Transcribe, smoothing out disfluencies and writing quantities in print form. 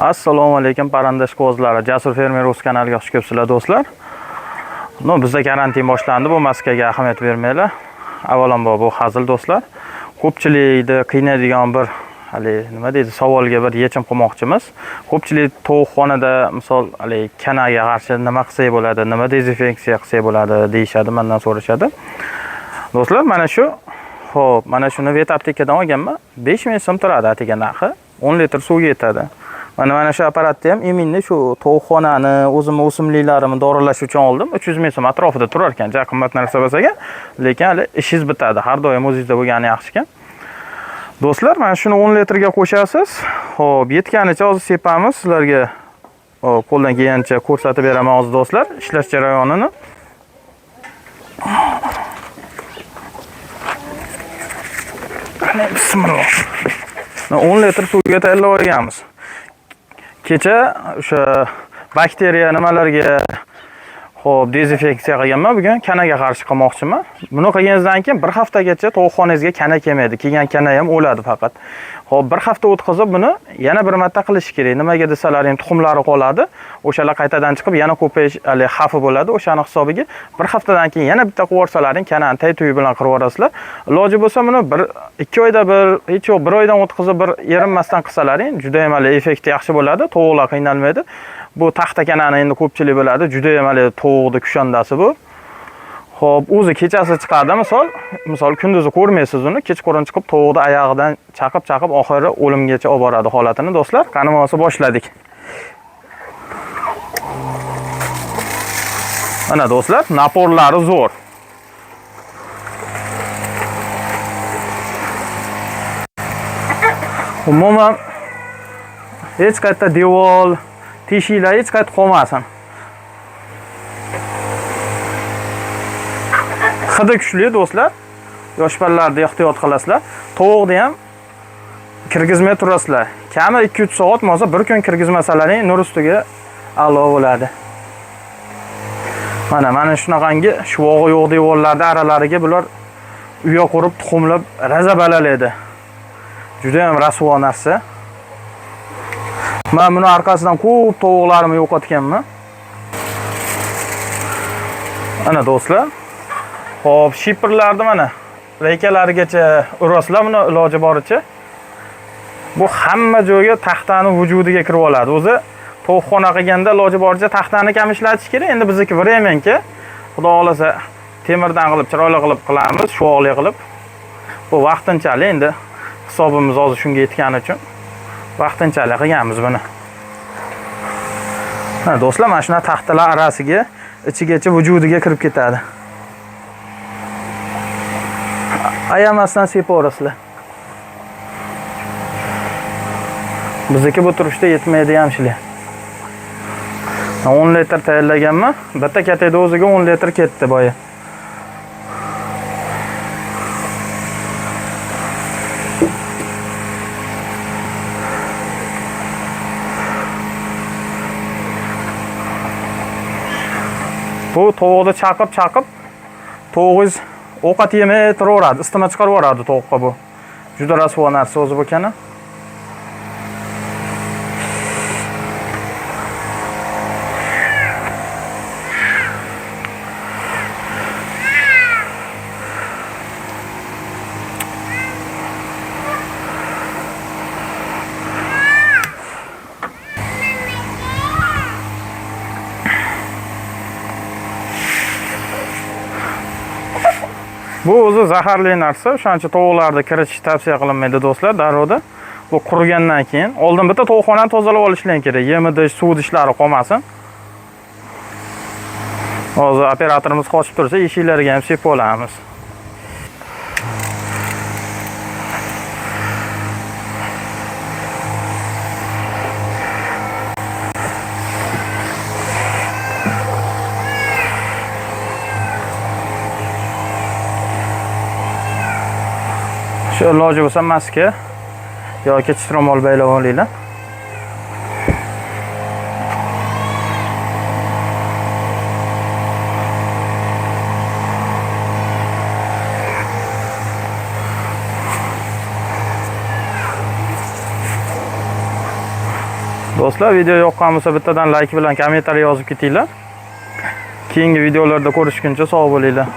Assalomu alaykum parranda ishqibozlari. Jasur fermer o'z kanaliga xush kelibsizlar do'stlar. No, bizda karantin boshlandi, bu maskaga ahamiyat bermanglar. Avvalambor bu hazil do'stlar. Ko'pchilikni qiynaydigan bir hali nima deydi, savolga bir yechim qilmoqchimiz. Ko'pchilik tovuqxonada misol hali kanaga qarshi nima qilsak bo'ladi, nima dezinfeksiya qilsak bo'ladi deyishadi, mendan so'rashadi. Do'stlar, mana shu, xo'p, mana shuni vet aptekadan olganman. 5000 so'm turadi atigi narxi. 10 litr suvga yetadi. Mana shu apparatni ham именно shu tovuqxonani, o'zimni o'simliklarimni dorilash uchun oldim. 300 ming so'm atrofida turar ekan. Ja qimmat narsa bo'lsa ekan, lekin hali ishingiz bitadi. Har doim o'zingizda bo'lgani yaxshi ekan. Do'stlar, mana shuni 10 litrga qo'shasiz. Xo'p, yetganicha hozir sepamiz. Sizlarga qo'ldan kelgancha ko'rsatib beraman hozir do'stlar, ishlash jarayonini. Bismillah. 10 litr suvga tayyorlab olganmiz. Kecha o'sha bakteriya nimalarga xo'p dezinfeksiya qilganman, bugun kanaga qarshi qilmoqchiman. Buni qilganingizdan keyin bir haftagacha tovuqxonangizga kana kelmaydi. Kelgan kana ham o'ladi faqat. Xo'p, bir hafta o'tkazib buni yana bir marta qilish kerak. Nimaga desalar ham tuxumlari qoladi. O'shalar qaytadan chiqib yana ko'payish hali xavfi bo'ladi. O'shani hisobiga bir haftadan keyin yana bitta qilib yuborsalaring kanani tay tuyi bilan qirib yuborasizlar. Iloji bo'lsa buni 1-2 oyda bir, hech yo'q 1 oydan o'tkazib bir erinmasdan qilsalaring juda ham hali effekti yaxshi bo'ladi. Tovuqlar qiynalmaydi. Bu taxta kanani endi ko'pchilik biladi, juda ham hali tovuqni kushandasi bu. Xo'p, o'zi kechasi chiqadi, misol kunduzi ko'rmaysiz uni, kechqurun chiqib tovuqni oyog'idan chaqib-chaqib oxiri o'limgacha olib boradi holatini do'stlar. Qani bo'lmasa boshladik. Mana do'stlar, naporlari zo'r. Umuman hech qayerda devor, teshiklar hech qayerda qolmasin. Hidi kuchli do'stlar. Yosh bolalarni ehtiyot qilasizlar. Tovuqni ham kirgizmay turasizlar. Kami 2-3 soat bo'lsa bir kun kirgizmasalaring nur ustiga a'lo bo'ladi. Mana shunaqangi shuvog'i yo'q devorlarda aralariga bular uya qurib tuxumlab raza balalaydi. Juda ham rasvo narsa. Men buni orqasidan ko'p tovuqlarimni yo'qotganman. Mana do'stlar. Xo'p, shipperlarni mana reykalarigacha urasizlar buni iloji boricha. Bu hamma joyga taxtani vujudiga kirib oladi. O'zi tovuqxona qilganda iloji boricha taxtani kam ishlatish kerak. Endi bizniki vremenki. Xudo xolasa temirdan qilib, chiroyli qilib qilamiz, shuvoqli qilib. Bu vaqtinchalik endi hisobimiz hozir shunga yetgani uchun vaqtinchalik qilganmiz buni. Ha do'stlar, mana shunaqa taxtalar arasiga, ichigacha vujudiga kirib ketadi. Ayamasdan sepaverasizlar. Bizniki bu turishda yetmaydi ham shular. 10 litr tayyorlaganman. Bitta katakda o'ziga 10 litr ketdi boya. Bu tovuqni chaqib-chaqib tovug'ingiz ovqat yemay turaveradi, isitma chiqarib yuboradi tovuqqa bu. Juda rasvo narsa o'zi bu kana. Bu o'zi zaharli narsa, o'shaning uchun tovuqlarni kiritish tavsiya qilinmaydi do'stlar, darrovda. Bu qurigandan keyin oldin bitta tovuqxonani tozalab olishlar kerak, yem idish, suv idishlari qolmasin. Hozir operatorimiz qochib tursa, eshiklariga ham sepib olamiz. Shu iloji bo'lsa maska yoki chitromol baylab olinglar. Do'stlar, video yoqqan bo'lsa, bittadan layk bilan kommentariy yozib ketinglar. Keyingi videolarda ko'rishguncha sog' bo'linglar.